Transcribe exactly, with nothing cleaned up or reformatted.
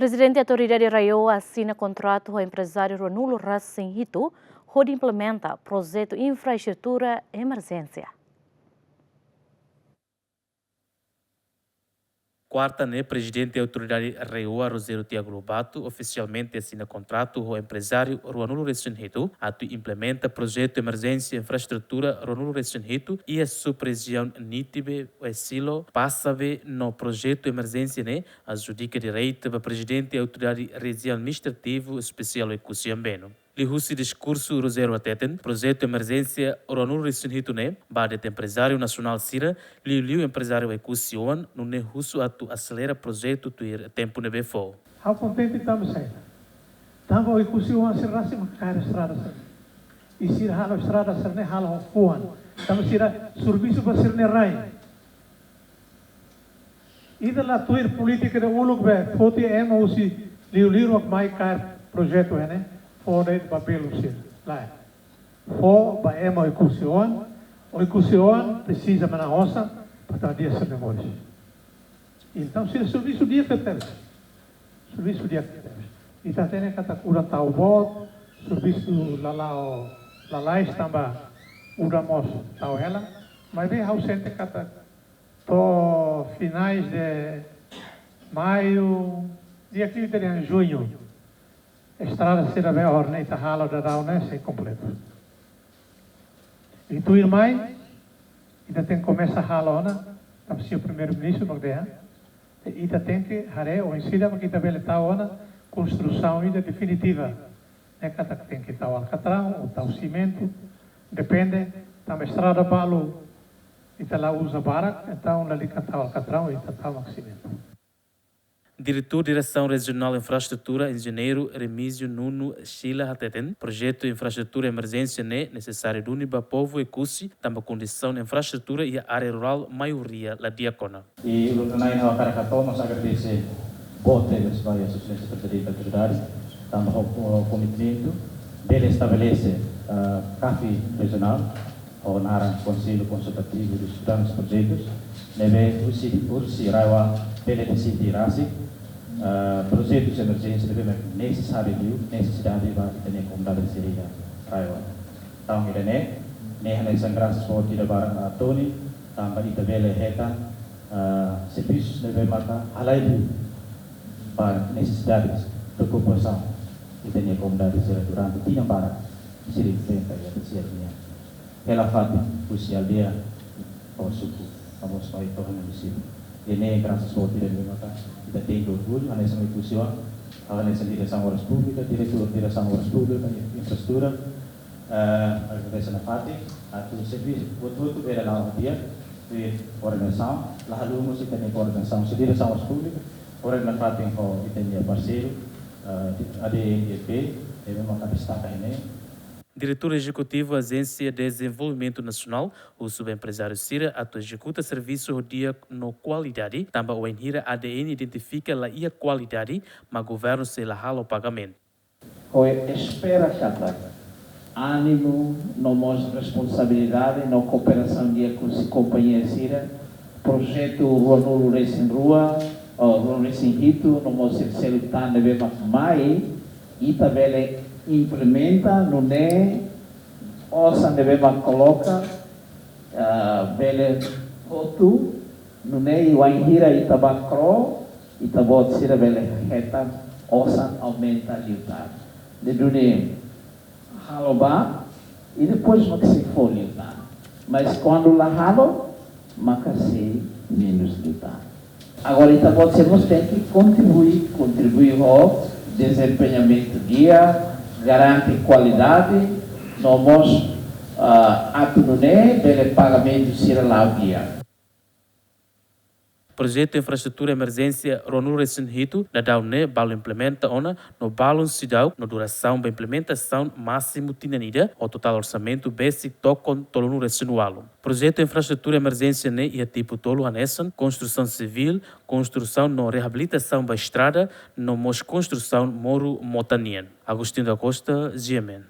Prezidente Autoridade RAEOA asina kontratu ho emprezáriu ruanulu-resin-hitu hodi implementa projetu infraestrutura emerjénsia. Kuarta ne'e, Prezidente Autoridade RAEOA, Rogério Tiago Lobato, ofisialmente asina kontratu ho emprezáriu ruanulu-resin-hitu atu implementa projetu emerjénsia infraestrutura ruanulu-resin-hitu iha sub-rejiaun Nitibe, Oesilo, Passabe, no projetu emerjénsia ne'e adjudika direta ba Prezidente Autoridade Rejiaun Administrativu Espesiál Oekusi Ambeno. Liuhusi diskursu, Rogério hateten, projetu emerjénsia ruanulu-resin-hitu ne'e ba de'it emprezáriu nasionál sira, liuliu emprezáriu Oekusi oan, nune'e husu atu aselera projetu tuir tempu ne'ebé fó. Ha'u kontente tanba saida? Tanba Oekusi oan sira rasik mak kaer estrada sira-ne'e. I sira halo estrada sira-ne'e halo ho fuan. Tanba sira servisu ba sira-nia rai. Ita la tuir polítika ida uluk be foti ema husi liuliu mak mai kaer projetu ne'e, fó de'it ba belun sira. Lae. Fó ba ema Oekusi oan, Oekusi oan presiza manán osan para tau dia sira-nia moris. Entaun, sira servisu di'ak tebes. Servisu di'ak tebes. Ita hatene katak udan tau boot, servisu la la'o lalais tanba udan mós tau hela. Maibé ha'u sente katak to'o finais de maiu, di'ak liu ita dehan juñu, estrada sira be ohin ne'e ita halo daudaun ne'e sei kompletu. I tuirmai, ita tenke komesa halo ona, tanba señór Primeiru-Ministru mak dehan, ita tenke haree oinsá mak ita bele tau ona konstrusaun ida definitiva. Ne'e katak tenke tau alkatraun ou tau simentu, depende, tanba estrada balu ita la uza barak, entaun lalika tau alkatraun, ita tau mak simentu. Diretór Diresaun Rejionál Infraestrutura, Enjeñeiru Remígio Nuno Scila hateten, projetu infraestrutura emerjénsia ne'e nesesáriu duni ba povu Oekusi, tanba kondisaun infraestrutura iha área rurál maioria la di'ak ona. I uluk nanain ha'u hakarak hato'o mós agradese boot tebes ba Sua Exelénsia Prezidente Autoridade, tanba ho, ho komitmentu bele estabelese, ah, CAFI rejionál, ho naran Konsellu Konsultativu dos Grandes Projetos, ne'ebé husi, husi RAEOA bele deside rasik, ah, projetus emerjénsia ne'ebé mak nesesáriu liu, nesesidade ba ita-nia komunidade sira iha RAEOA. Entaun ida-ne'e, ne'e hanesan grasas boot ida ba, ah, Tony, tanba ita bele hetan, ah, servisus ne'ebé maka halai liu ba nesesidades, preokupasaun ita-nia komunidade sira durante tinan barak sira enfrenta iha sira-nia hela-fatin husi aldeia ho suku, no mós mai to'o iha munisípiu. I ne'e grasas boot ida ne'ebé maka ita tenke orgullu, hanesan Oekusi oan, hanesan Diresaun Obras Públikas, Diretór Diresaun Obras Públikas no Infraestrutura, eh, agradese nafatin, atu servisu hotu-hotu bele la'o di'ak, i koordenasaun, la haluha mós ita-nia koordenasaun, husi Diresaun Obras Públikas, koordena nafatin ho ita-nia parseiru, eh, ADNDP, ne'ebé maka destaka iha ne'e. Diretór Ezekutivu Ajénsia Dezenvolvimentu Nasionál husu ba emprezáriu sira atu ezekuta servisu ho di'ak no kualidade, tanba wainhira ADN identifika la iha kualidade, mak governu sei la halo pagamentu. Ha'u espera katak ánimu, no mós responsabilidade, no kooperasaun di'ak husi kompañia sira, projetu ruanulu-resin-rua, ou ruanulu-resin-hitu, no mós sira seluk tan ne'ebé mak mai, ita bele implementa, nune'e osan ne'ebé mak koloka, ah, bele hotu, nune'e wainhira ita bá kro'o, ita-boot sira bele hetan osan aumenta liután. Ne'e duni halo bá, i depois mak sei fó liután. Mas kuandu la halo, maka sei menus liután. Agora, ita-boot sira mós tenke kontribui, kontribui ho dezempeñamentu di'ak, garante kualidade, no mós, ah, atu nune'e bele pagamentu sira la'o di'ak. Projetu infraestrutura emerjénsia ruanulu-resin-hitu daudaun ne'e balu implementa ona, no balun seidauk, no durasaun ba implementasaun másimu tinan ida, ho totál orsamentu besik tokon tolunulu-resin-ualu. Projetu infraestrutura emerjénsia ne'e iha tipu tolu hanesan, konstrusaun sivíl, konstrusaun no reabilitasaun ba estrada, no mós konstrusaun moru mota nian. Agostinho da Costa, G M N.